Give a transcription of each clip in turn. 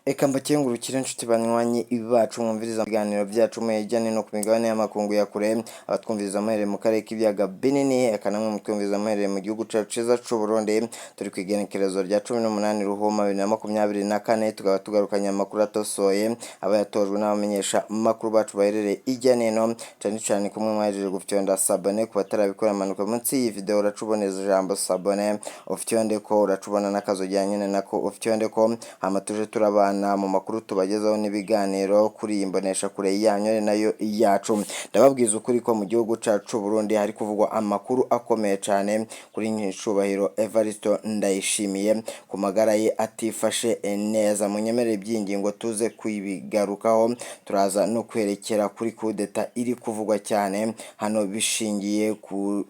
Eka mbakengurukire nshuti banywanyi bacu mwumviriza ibiganiro byacu hirya no hino ku migabane y'amakungu ya kure, abatwumviriza muhereye mu karere k'ibiyaga binini, eka namwe mutwumviriza muherereye mu gihugu cacu ciza c'u Burundi. Turi ku igenekerezo rya 18 Ruhuma 2024, tukaba tugarukanye amakuru atosoye aba yatojwe n'abamenyesha makuru bacu baherereye hirya no hino, cane cane kumwe mwahejeje gufyonda s'abonner. Ku batarabikora, manuka munsi y'iyi video uracuboneza ijambo s'abonner, ufyonde ko uracubona n'akazogera nyene nako ufyonde ko, hama tuje turabana mu makuru tubagezaho n'ibiganiro kuri iyi mbonesha kure yanyu ari nayo yacu. Ndababwiza ukuri ko mu gihugu cacu c'u Burundi hari kuvugwa amakuru akomeye cane kuri Nyiricubahiro Evaristo Ndayishimiye, ku magara ye atifashe neza. Munyemerere ibyingingo tuze kubigarukaho, turaza no kwerekera kuri kudeta iri kuvugwa cyane hano bishingiye ku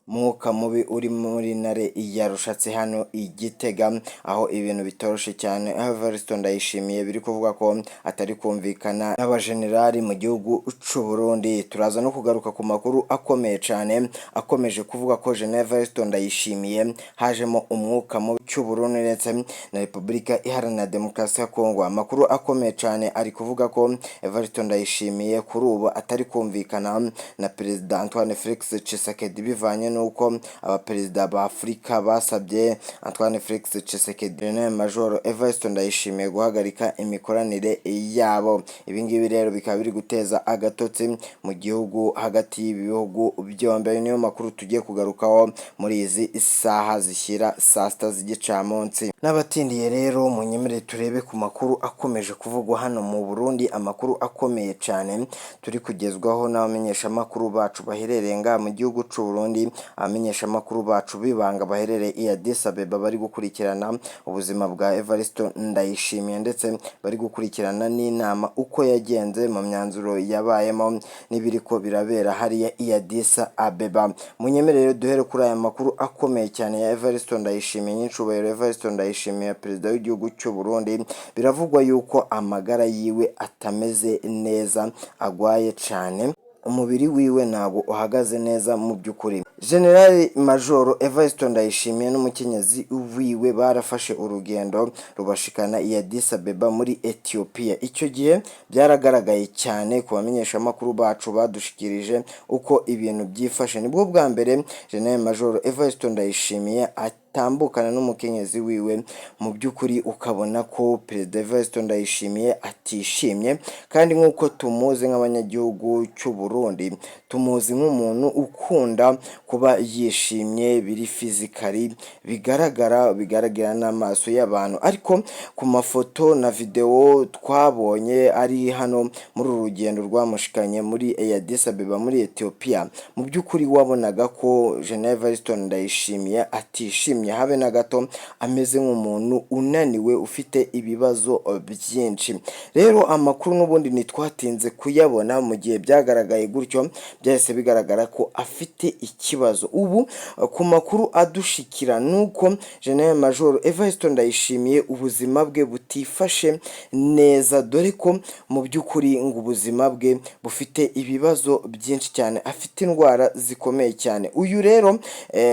mwuka mubi uri muri ntare yarushatse hano i Gitega, aho ibintu bitoroshe cyane. Evaristo Ndayishimiye biri kuvuga ko atari kumvikana n'abajenerali mu gihugu c'u Burundi. Turaza no kugaruka ku makuru akomeye cyane akomeje kuvuga ko General Evaristo Ndayishimiye hajemo umwuka mubi cy'u Burundi ndetse na Repubulika Iharanira Demokarasi ya Kongo. Amakuru akomeye cyane ari kuvuga ko Evaristo Ndayishimiye kuri ubu atari kumvikana na Perezida Antoine Felix Tshisekedi, bivanye n'uko abaperezida ba Afurika basabye Antoine Felix Tshisekedi, General Major Evariste Ndayishimiye, guhagarika imikoranire yabo. Ibi ngibi rero bikaba biri guteza agatotsi mu gihugu hagati y'ibi bihugu byombi. Ayo niyo makuru tugiye kugarukaho muri izi saha zishyira saa sita z'igicamunsi. N'abatindiye rero, munyemerere turebe ku makuru akomeje kuvugwa hano mu Burundi, amakuru akomeye cyane turi kugezwaho n'abamenyeshamakuru bacu baherereye ngaha mu gihugu c'u Burundi, abamenyeshamakuru bacu b'ibanga baherereye i Addis Abeba, bari gukurikirana ubuzima bwa Evaristo Ndayishimiye, ndetse bari gukurikirana n'inama uko yagenze mu myanzuro yabayemo n'ibiriko birabera hariya i Addis Abeba. Munyemerere duhere kuri aya makuru akomeye cyane ya Evaristo Ndayishimiye, nyiricubahiro Evaristo Ndayishimiye, perezida w'igihugu cy'u Burundi. Biravugwa yuko amagara yiwe atameze neza, agwaye cane, umubiri wiwe ntabwo uhagaze neza mu by'ukuri. General Major Evariste Ndayishimiye n'umukenyezi wiwe barafashe urugendo rubashikana i Addis Abeba muri Ethiopia. Icyo gihe byaragaragaye cyane ku bamenyeshamakuru bacu badushikirije uko ibintu byifashe. Nibwo bwa mbere General Major Evariste Ndayishimiye atambukana n'umukenyezi wiwe. Mu by'ukuri ukabona ko Perezida Evariste Ndayishimiye atishimye, kandi nk'uko tumuzi nk'abanyagihugu cy'u Burundi, tumuzi nk'umuntu ukunda kuba yishimye biri physically, bigaragara, bigaragira n'amaso y'abantu. Ariko ku mafoto na videwo twabonye ari hano muri uru rugendo rwamushikanye muri Addis Abeba muri Ethiopia, mu by'ukuri wabonaga ko General Evariste Ndayishimiye atishimye habe na gato, ameze nk'umuntu unaniwe, ufite ibibazo byinshi. Rero amakuru n'ubundi ntitwatinze kuyabona. Mu gihe byagaragaye gutyo, byahise bigaragara ko afite ikibazo. Ubu ku makuru adushikira nuko General Major Evariste Ndayishimiye ubuzima bwe butifashe neza, dore ko mu by'ukuri ngo ubuzima bwe bufite ibibazo byinshi cyane, afite indwara zikomeye cyane. Uyu rero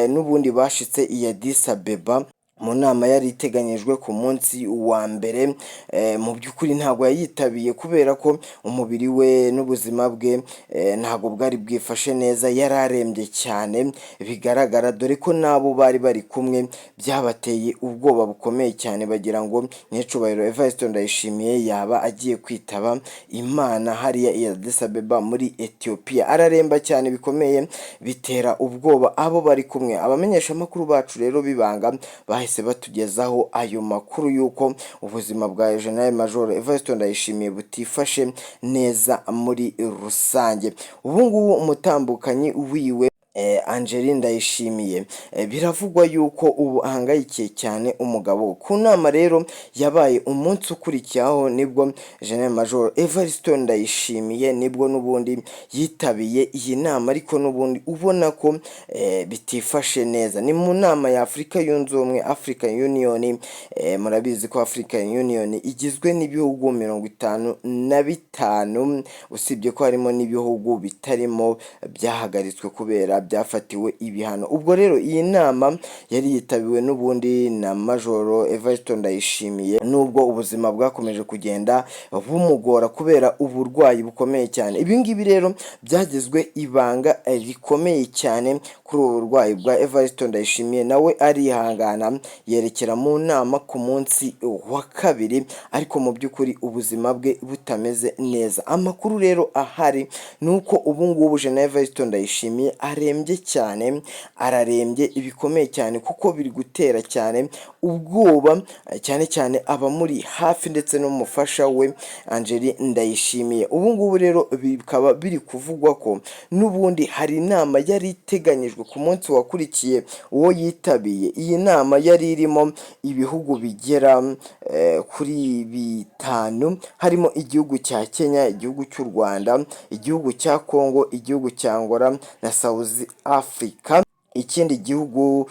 n'ubundi bashitse i Addis Abeba mu nama yari iteganyijwe ku munsi wa mbere, mu by'ukuri ntabwo yayitabiye kubera ko umubiri we n'ubuzima bwe ntabwo bwari bwifashe neza, yari arembye cyane bigaragara, dore ko n'abo bari bari kumwe byabateye ubwoba bukomeye cyane, bagira ngo Nyiricubahiro Evariste Ndayishimiye yaba agiye kwitaba Imana hariya i Addis Abeba muri Ethiopia. Araremba cyane bikomeye, bitera ubwoba abo bari kumwe. Abamenyeshamakuru bacu rero b'ibanga bahise batugezaho ayo makuru y'uko ubuzima bwa General Major Evariste Ndayishimiye butifashe neza muri rusange. Ubu ngubu umutambukanyi wiwe Angeline Ndayishimiye, biravugwa yuko ubu ahangayikiye cyane umugabo. Ku nama rero yabaye umunsi ukurikiyeho, nibwo General Major Evariste Ndayishimiye nibwo n'ubundi yitabiye iyi nama, ariko n'ubundi ubona ko bitifashe neza. Ni mu nama ya Afurika Yunze Ubumwe, African Union. Murabizi ko African Union igizwe n'ibihugu 55, usibye ko harimo n'ibihugu bitarimo byahagaritswe kubera byafatiwe ibihano. Ubwo rero iyi nama yari yitabiwe n'ubundi na Majoro Evariste Ndayishimiye, nubwo ubuzima bwakomeje kugenda bumugora kubera uburwayi bukomeye cyane. Ibi ngibi rero byagizwe ibanga rikomeye cyane kuri ubu burwayi bwa Evariste Ndayishimiye, nawe arihangana yerekera mu nama ku munsi wa kabiri, ariko mu by'ukuri ubuzima bwe butameze neza. Amakuru rero ahari ni uko ubu ngubu General Evariste Ndayishimiye arembye cyane, ararembye bikomeye cyane, kuko biri gutera cyane ubwoba, cyane cyane abamuri hafi ndetse n'umufasha we Angeli Ndayishimiye. Ubu ngubu rero bikaba biri kuvugwa ko n'ubundi hari inama yari iteganyijwe ku munsi wakurikiye uwo yitabiye. Iyi nama yari irimo ibihugu bigera kuri bitanu, harimo igihugu cya Kenya, igihugu cy'u Rwanda, igihugu cya Congo, igihugu cya Angola na South Africa. Ikindi gihugu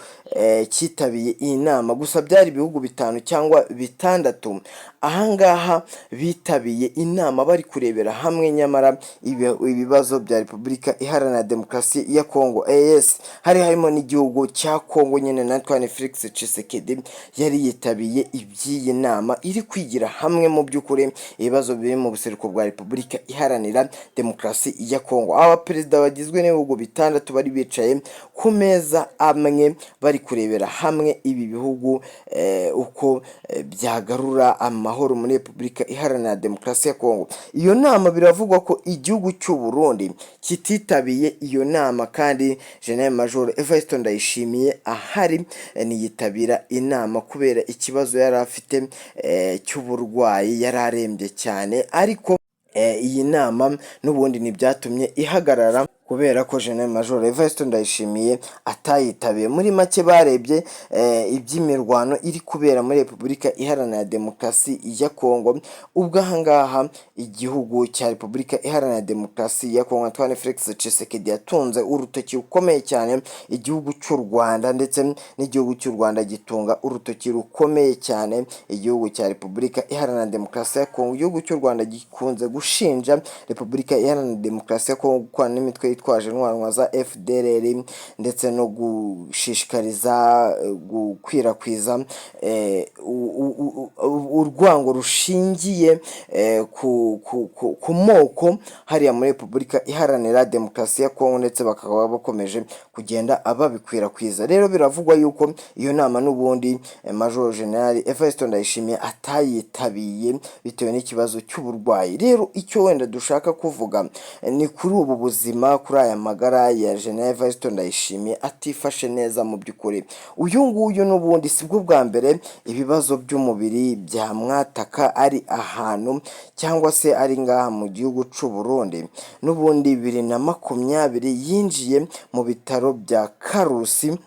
cyitabiriye iyi nama, gusa byari ibihugu bitanu cyangwa bitandatu. Ahangaha bitabiye inama bari kurebera hamwe nyamara ibibazo bya Repubulika Iharanira Demokarasi ya Congo. Es hari harimo n'igihugu cya Congo nyine na Antoine Felix Tshisekedi yari yitabiye iby'iyi nama iri kwigira hamwe mu by'ukuri ibibazo biri mu buseruko bwa Repubulika Iharanira Demokarasi ya Congo. Aba perezida bagizwe n'ibihugu bitandatu bari bicaye ku meza amwe, bari kurebera hamwe ibi bihugu uko byagarura amahoro muri Repubulika Iharanira Demokarasi ya Congo. Iyo nama biravugwa ko igihugu cy'u Burundi kititabiye iyo nama, kandi General Major Evariste Ndayishimiye ahari ntiyitabira inama kubera ikibazo yari afite cy'uburwayi, yari arembye cyane. Ariko iyi nama n'ubundi ntibyatumye ihagarara kubera ko General Major Evariste Ndayishimiye atayitabiye. Muri make barebye iby'imirwano iri kubera muri Repubulika Iharanira Demokarasi ya Kongo. Ubwo ahangaha igihugu cya Repubulika Iharanira Demokarasi ya Kongo, Antoine Felix Tshisekedi yatunze urutoki rukomeye cyane igihugu cy'u Rwanda, ndetse n'igihugu cy'u Rwanda gitunga urutoki rukomeye cyane igihugu cya Repubulika Iharanira Demokarasi ya Kongo. Igihugu cy'u Rwanda gikunze gushinja Repubulika Iharanira Demokarasi ya Kongo gukorana n'imitwe yitwaje intwaro za FDLR, ndetse no gushishikariza gukwirakwiza urwango rushingiye ku moko hariya muri Repubulika Iharanira Demokarasi ya Kongo, ndetse bakaba bakomeje kugenda babikwirakwiza. Rero biravugwa yuko iyo nama n'ubundi Major General Evariste Ndayishimiye atayitabiye bitewe n'ikibazo cy'uburwayi. Rero icyo wenda dushaka kuvuga ni kuri ubu buzima, kuri aya magara ya General Evariste Ndayishimiye atifashe neza. Mu by'ukuri uyu nguyu n'ubundi sibwo bwa mbere ibibazo by'umubiri byamwataka ari ahantu cyangwa se ari ngaha mu gihugu cy'u Burundi. N'ubundi 2020 yinjiye mu bitaro bya Karusi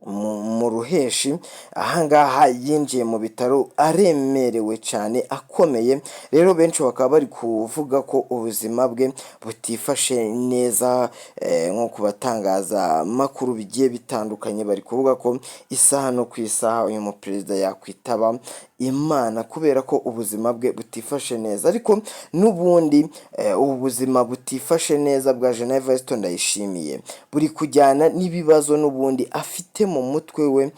mu Ruheshi. Ahangaha yinjiye mu bitaro aremerewe cyane, akomeye. Rero benshi bakaba bari kuvuga ko ubuzima bwe butifashe neza, nko ku batangazamakuru bigiye bitandukanye bari kuvuga ko isaha no ku isaha uyu muperezida yakwitaba Imana kubera ko ubuzima bwe butifashe neza. Ariko n'ubundi ubu buzima butifashe neza bwa General Evariste Ndayishimiye buri kujyana n'ibibazo n'ubundi afite mu mutwe we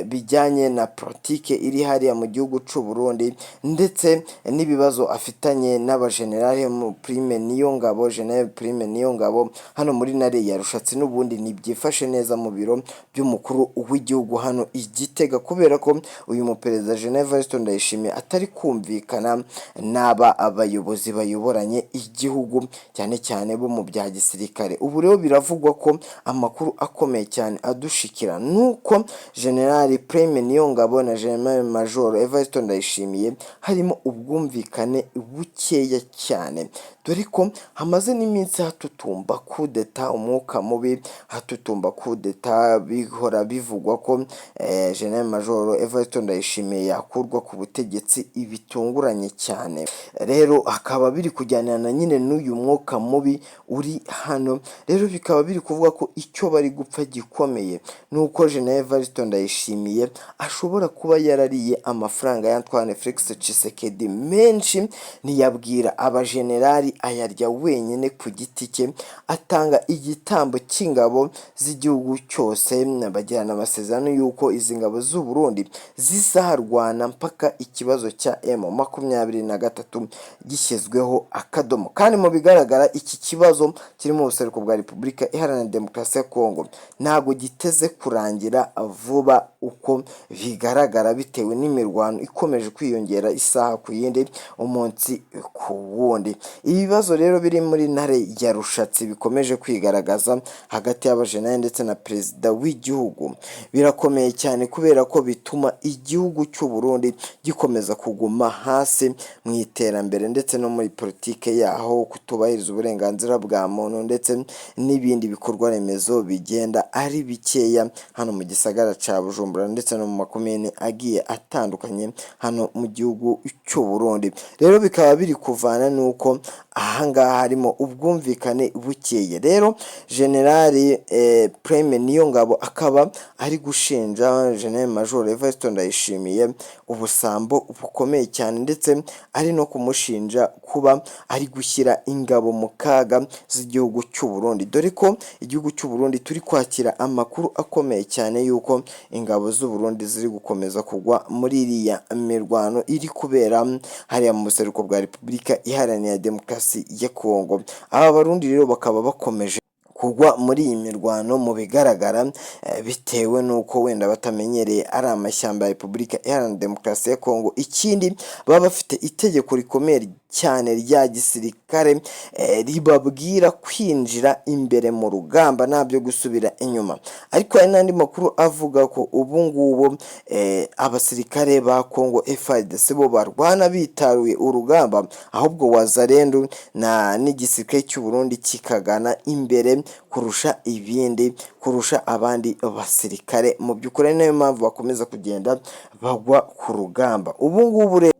bijyanye na politike iri hariya mu gihugu cy'u Burundi, ndetse n'ibibazo afitanye n'abajenerali mu Prime Niyongabo, General Prime Niyongabo hano muri Ntare ya Rushatsi. N'ubundi ntibyifashe neza mu biro by'umukuru w'igihugu hano i Gitega, kubera ko uyu muperezida General Evariste Ndayishimiye atari kumvikana n'aba abayobozi bayoboranye igihugu, cyane cyane bo mu bya gisirikare. Ubu rero biravugwa ko amakuru akomeye cyane adushikira nuko General Prime Niyongabo na General Major Evariste Ndayishimiye harimo ubwumvikane bukeya cyane, dore ko hamaze n'iminsi hatutumba kudeta, umwuka mubi, hatutumba kudeta. Bihora bivugwa ko General Major Evariste Ndayishimiye yakurwa ku butegetsi bitunguranye cyane. Rero hakaba biri kujyanirana nyine n'uyu mwuka mubi uri hano. Rero bikaba biri kuvuga ko icyo bari gupfa gikomeye ni uko General Evariste Ndayishimiye ashobora kuba yarariye amafaranga ya Antoine Felix Tshisekedi menshi, ntiyabwira abajenerali Burundi ayarya wenyine ku giti cye, atanga igitambo cy'ingabo z'igihugu cyose. Bagirana amasezerano y'uko izi ngabo z'u Burundi zizarwana mpaka ikibazo cya M23 gishyizweho akadomo. Kandi mu bigaragara, iki kibazo kiri mu buseruko bwa Repubulika Iharanira Demokarasi ya Kongo ntabwo giteze kurangira vuba uko bigaragara, bitewe n'imirwano ikomeje kwiyongera isaha ku yindi, umunsi ku wundi. Ibibazo rero biri muri Ntare ya Rushatsi bikomeje kwigaragaza hagati y'abajenerali ndetse na perezida w'igihugu birakomeye cyane, kubera ko bituma igihugu cy'u Burundi gikomeza kuguma hasi mu iterambere ndetse no muri politike yaho, kutubahiriza uburenganzira bwa muntu ndetse n'ibindi bikorwa remezo bigenda ari bikeya hano mu gisagara ca Bujumbura ndetse no mu makomine agiye atandukanye hano mu gihugu cy'u Burundi. Rero bikaba biri kuvana n'uko ahangaha harimo ubwumvikane bukeye. Rero Generali Prime Niyongabo akaba ari gushinja General Major Evariste Ndayishimiye ubusambo bukomeye cyane, ndetse ari no kumushinja kuba ari gushyira ingabo mu kaga z'igihugu cy'u Burundi, dore ko igihugu cy'u Burundi turi kwakira amakuru akomeye cyane y'uko ingabo z'u Burundi ziri gukomeza kugwa muri iriya mirwano iri kubera hariya mu buseruko bwa Repubulika Iharanira Demokarasi ya Kongo. Aba Barundi rero bakaba bakomeje kugwa muri iyi mirwano mu bigaragara, bitewe n'uko wenda batamenyereye ari amashyamba ya Repubulika Iharanira Demokarasi ya Kongo. Ikindi, baba bafite itegeko rikomeye cyane rya gisirikare ribabwira kwinjira imbere mu rugamba, nta byo gusubira inyuma. Ariko hari n'andi makuru avuga ko ubu ngubu abasirikare ba Kongo FARDC bo barwana bitaruye urugamba, ahubwo Wazalendo na n'igisirikare cy'u Burundi kikagana imbere kurusha ibindi, kurusha abandi basirikare. Mu by'ukuri ari nayo mpamvu bakomeza kugenda bagwa ku rugamba ubu ngubu. Rero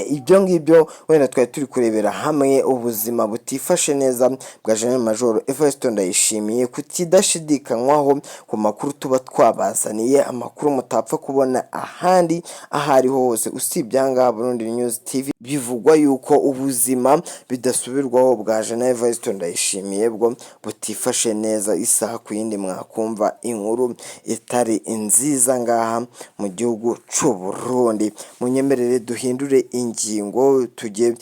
ibyo ngibyo wenda twari turi kurebera hamwe ubuzima butifashe neza bwa General Major Evariste Ndayishimiye. Kutidashidikanywaho ku makuru tuba twabazaniye, amakuru mutapfa kubona ahandi aho ariho hose usibye aha ngaha Burundi News TV, bivugwa yuko ubuzima bidasubirwaho bwa General Evariste Ndayishimiye bwo butifashe neza. Isaha ku yindi mwakumva inkuru itari nziza ngaha mu gihugu cy'u Burundi. Munyemerere duhindure ingingo, tujye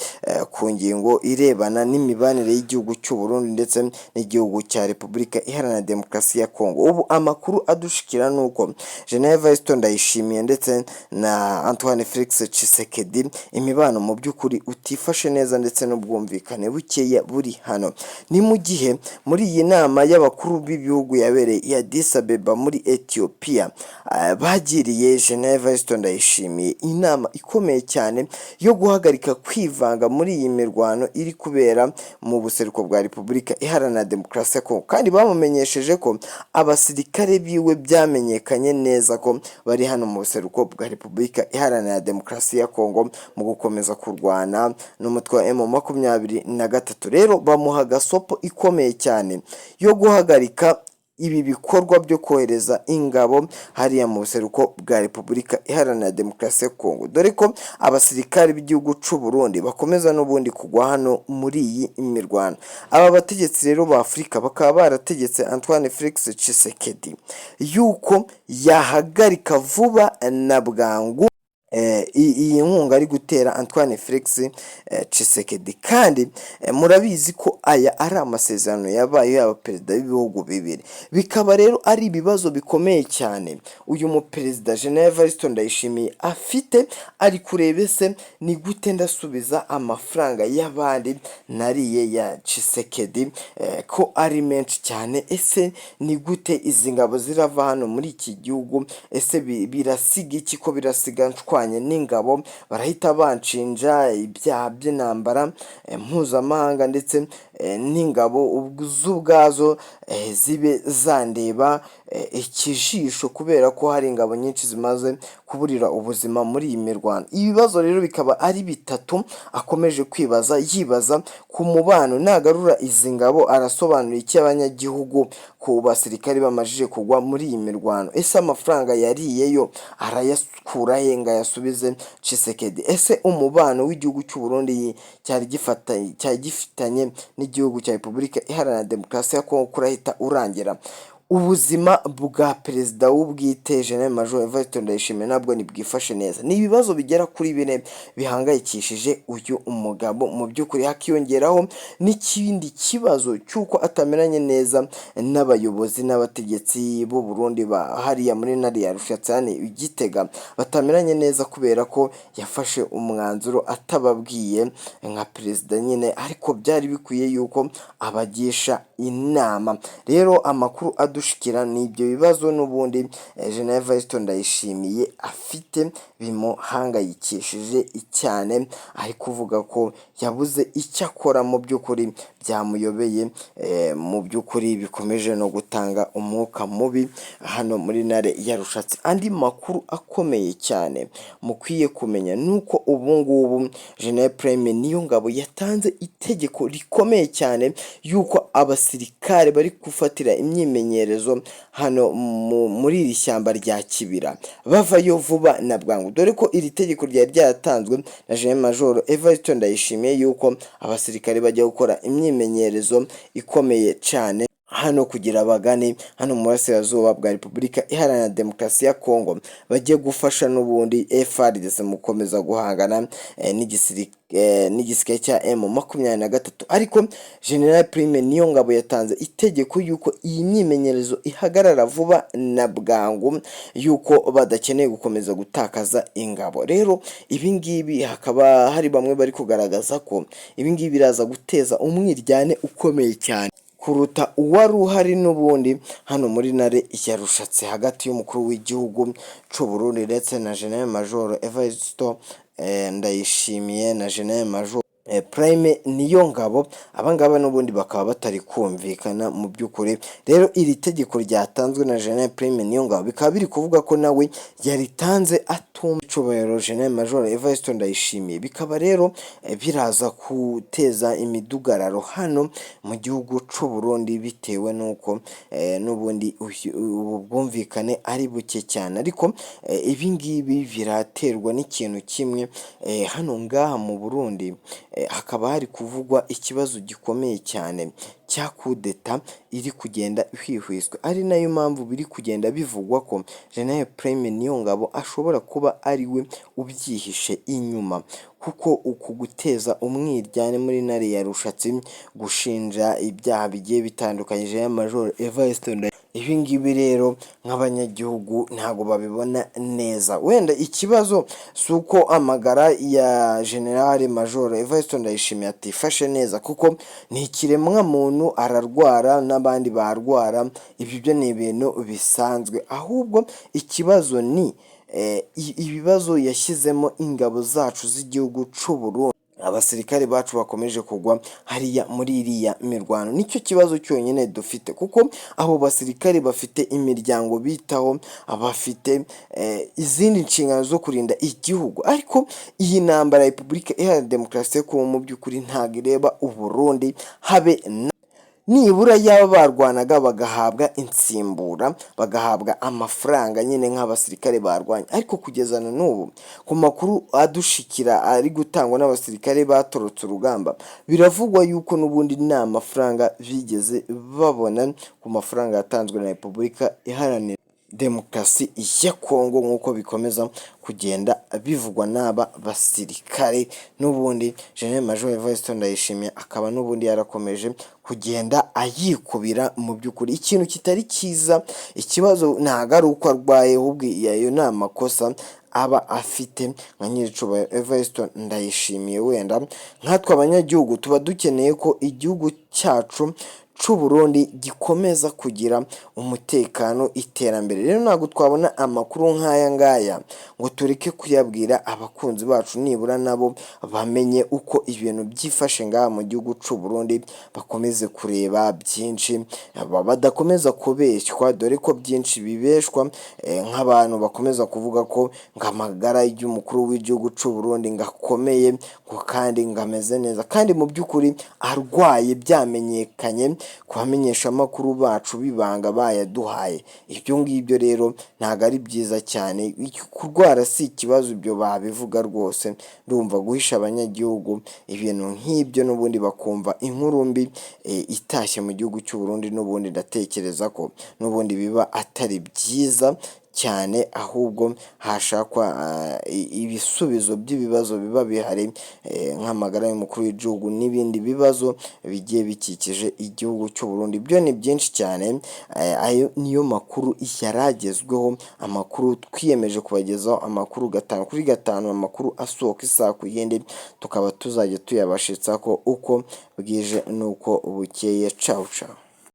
ku ngingo irebana n'imibanire y'igihugu cy'u Burundi ndetse n'igihugu cya Repubulika Iharanira Demokarasi ya Kongo. Ubu amakuru adushikira ni uko General Evariste Ndayishimiye ndetse na Antoine Felix Tshisekedi imibano mu by'ukuri utifashe neza, ndetse n'ubwumvikane bukeya buri hano. Ni mu gihe muri iyi nama y'abakuru b'ibihugu yabereye i Addis Abeba muri Ethiopia, bagiriye General Evariste Ndayishimiye inama ikomeye cyane yo guhagarika kwivanga muri iyi mirwano iri kubera mu buseruko bwa Repubulika Iharanira Demokarasi ya Kongo, kandi bamumenyesheje ko abasirikare biwe byamenyekanye neza ko bari hano mu buseruko bwa Repubulika Iharanira Demokarasi ya Kongo mu gukomeza kurwana n'umutwe wa M23. Rero bamuha gasopo ikomeye cyane yo guhagarika ibi bikorwa byo kohereza ingabo hariya mu buseruko bwa Repubulika Iharanira Demokarasi ya Kongo, dore ko abasirikare b'igihugu c'u Burundi bakomeza n'ubundi kugwa hano muri iyi mirwano. Aba bategetsi rero ba Afurika bakaba barategetse Antoine Felix Tshisekedi yuko yahagarika vuba na bwangu iyi nkunga ari gutera Antoine Felix Tshisekedi. Kandi murabizi ko aya ari amasezerano yabaye y'abaperezida b'ibihugu bibiri, bikaba rero ari ibibazo bikomeye cyane uyu muperezida General Evariste Ndayishimiye afite. Ari kureba: ese ni gute ndasubiza amafaranga y'abandi nariye ya Tshisekedi, ko ari menshi cyane? Ese ni gute izi ngabo zirava hano muri iki gihugu? Ese birasiga iki, ko birasiga nshwanye n'ingabo, barahita banshinja ibyaha by'intambara mpuzamahanga ndetse n'ingabo z'ubwazo zibe zandeba ikijisho, kubera ko hari ingabo nyinshi zimaze kuburira ubuzima muri iyi mirwano. Ibibazo rero bikaba ari bitatu akomeje kwibaza, yibaza ku mubano. Nagarura izi ngabo arasobanura iki abanyagihugu ku basirikare bamajije kugwa muri iyi mirwano? Ese amafaranga yariyeyo arayakura he ngo ayasubize Tshisekedi? Ese umubano w'igihugu cy'u Burundi cyari gifitanye n'igihugu cya Repubulika Iharanira Demokarasi ya Kongo kurahita urangira? Ubuzima bwa perezida w'ubwite General Major Evariste Ndayishimiye nabwo ntibwifashe neza. Ni ibibazo bigera kuri bine bihangayikishije uyu mugabo mu by'ukuri, hakiyongeraho n'ikindi kibazo cy'uko atamenanye neza n'abayobozi n'abategetsi b'u Burundi ba hariya muri ntare ya Rushatsani Gitega, batamenanye neza kubera ko yafashe umwanzuro atababwiye nka perezida nyine, ariko byari bikwiye yuko abagisha inama. Rero amakuru adushikira ni ibyo bibazo n'ubundi General Evariste Ndayishimiye afite bimuhangayikishije cyane, ari kuvuga ko yabuze icyo akora mu by'ukuri, byamuyobeye mu by'ukuri, bikomeje no gutanga umwuka mubi hano muri ntare ya Rushatsi. Andi makuru akomeye cyane mukwiye kumenya ni uko ubu ngubu General Prime Niyongabo yatanze itegeko rikomeye cyane yuko abasirikare bari gufatira imyimenyerezo hano muri iri shyamba rya Kibira bavayo vuba na bwangu, dore ko iri tegeko ryari ryaratanzwe na General Major Evariste Ndayishimiye yuko abasirikare bajya gukora imyimenyerezo ikomeye cyane hano kugira bagane hano mu burasirazuba bwa Repubulika Iharanira Demokarasi ya Kongo, bajye gufasha n'ubundi FARDC mu gukomeza guhangana n'igisirikare cya M23. Ariko General Prime Niyongabo yatanze itegeko yuko iyi myimenyerezo ihagarara vuba na bwangu, yuko badakeneye gukomeza gutakaza ingabo. Rero ibi ngibi hakaba hari bamwe bari kugaragaza ko ibi ngibi biraza guteza umwiryane ukomeye cyane kuruta uwari uhari n'ubundi hano muri ntare ya Rushatsi hagati y'umukuru w'igihugu cy'u Burundi ndetse na General Major Evariste Ndayishimiye na General Major Prime Niyongabo. Abangaba n'ubundi bakaba batari kumvikana mu by'ukuri. Rero iri tegeko ryatanzwe na General Prime Niyongabo bikaba biri kuvuga ko nawe yaritanze atumva icubahiro General Major Evariste Ndayishimiye, bikaba rero biraza guteza imidugararo hano mu gihugu cy'u Burundi, bitewe n'uko n'ubundi ubu bwumvikane ari buke cyane. Ariko ibi ngibi biraterwa n'ikintu kimwe: hano ngaha mu Burundi hakaba hari kuvugwa ikibazo gikomeye cyane cya kudeta iri kugenda ihwihwiswa, ari nayo mpamvu biri kugenda bivugwa ko General Prime Niyongabo ashobora kuba ari we ubyihishe inyuma, kuko uku guteza umwiryane muri ntare ya Rushatsi, gushinja ibyaha bigiye bitandukanye General Major Evariste, ibi ngibi rero nk'abanyagihugu ntabwo babibona neza. Wenda ikibazo si uko amagara ya General Major Evariste Ndayishimiye atifashe neza, kuko ni ikiremwamuntu, ararwara n'abandi barwara, ibi byo ni ibintu bisanzwe. Ahubwo ikibazo ni ibibazo yashyizemo ingabo zacu z'igihugu cy'u Burundi, abasirikare bacu bakomeje kugwa hariya muri iriya mirwano. Nicyo kibazo cyonyine dufite, kuko abo basirikare bafite imiryango bitaho, bafite izindi nshingano zo kurinda igihugu. Ariko iyi ntambara ya Repubulika Iharanira Demokarasi ya Kongo mu by'ukuri ntabwo ireba Uburundi habe na nibura. Yaba barwanaga bagahabwa insimbura, bagahabwa amafaranga nyine nk'abasirikare barwanye, ariko kugeza na n'ubu ku makuru adushikira ari gutangwa n'abasirikare batorotse urugamba, biravugwa yuko n'ubundi nta mafaranga bigeze babona ku mafaranga yatanzwe na Repubulika Iharanira Demokarasi ya Kongo, nk'uko bikomeza kugenda bivugwa n'aba basirikare. N'ubundi General Major Evariste Ndayishimiye akaba n'ubundi yarakomeje kugenda ayikubira. Mu by'ukuri ikintu kitari cyiza, ikibazo ntabwo ari uko arwaye, ahubwo ayo ni amakosa aba afite nka nyiricubahiro Evariste Ndayishimiye. Wenda nkatwe abanyagihugu tuba dukeneye ko igihugu cyacu c'u Burundi gikomeza kugira umutekano, iterambere. Rero ntabwo twabona amakuru nk'aya ngaya ngo tureke kuyabwira abakunzi bacu, nibura nabo bamenye uko ibintu byifashe ngaha mu gihugu c'u Burundi, bakomeze kureba byinshi, badakomeza kubeshywa, dore ko byinshi bibeshwa nk'abantu bakomeza kuvuga ko ngo amagara y'umukuru w'igihugu c'u Burundi ngo akomeye, ngo kandi ngo ameze neza, kandi mu by'ukuri arwaye, byamenyekanye ku bamenyeshamakuru bacu b'ibanga bayaduhaye. Ibyo ngibyo rero ntabwo ari byiza cyane. Kurwara si ikibazo, ibyo babivuga rwose. Ndumva guhisha abanyagihugu ibintu nk'ibyo n'ubundi bakumva inkuru mbi itashye mu gihugu cy'u Burundi, n'ubundi ndatekereza ko n'ubundi biba atari byiza cyane, ahubwo hashakwa ibisubizo by'ibibazo biba bihari, nk'amagara y'umukuru w'igihugu n'ibindi bibazo bigiye bikikije igihugu cy'u Burundi. Byo ni byinshi cyane. Ayo niyo makuru yari agezweho, amakuru twiyemeje kubagezaho, amakuru gatanu kuri gatanu, amakuru asohoka isaha ku yindi, tukaba tuzajya tuyabashitsa ko uko bwije n'uko bukeye. Cawu cawu.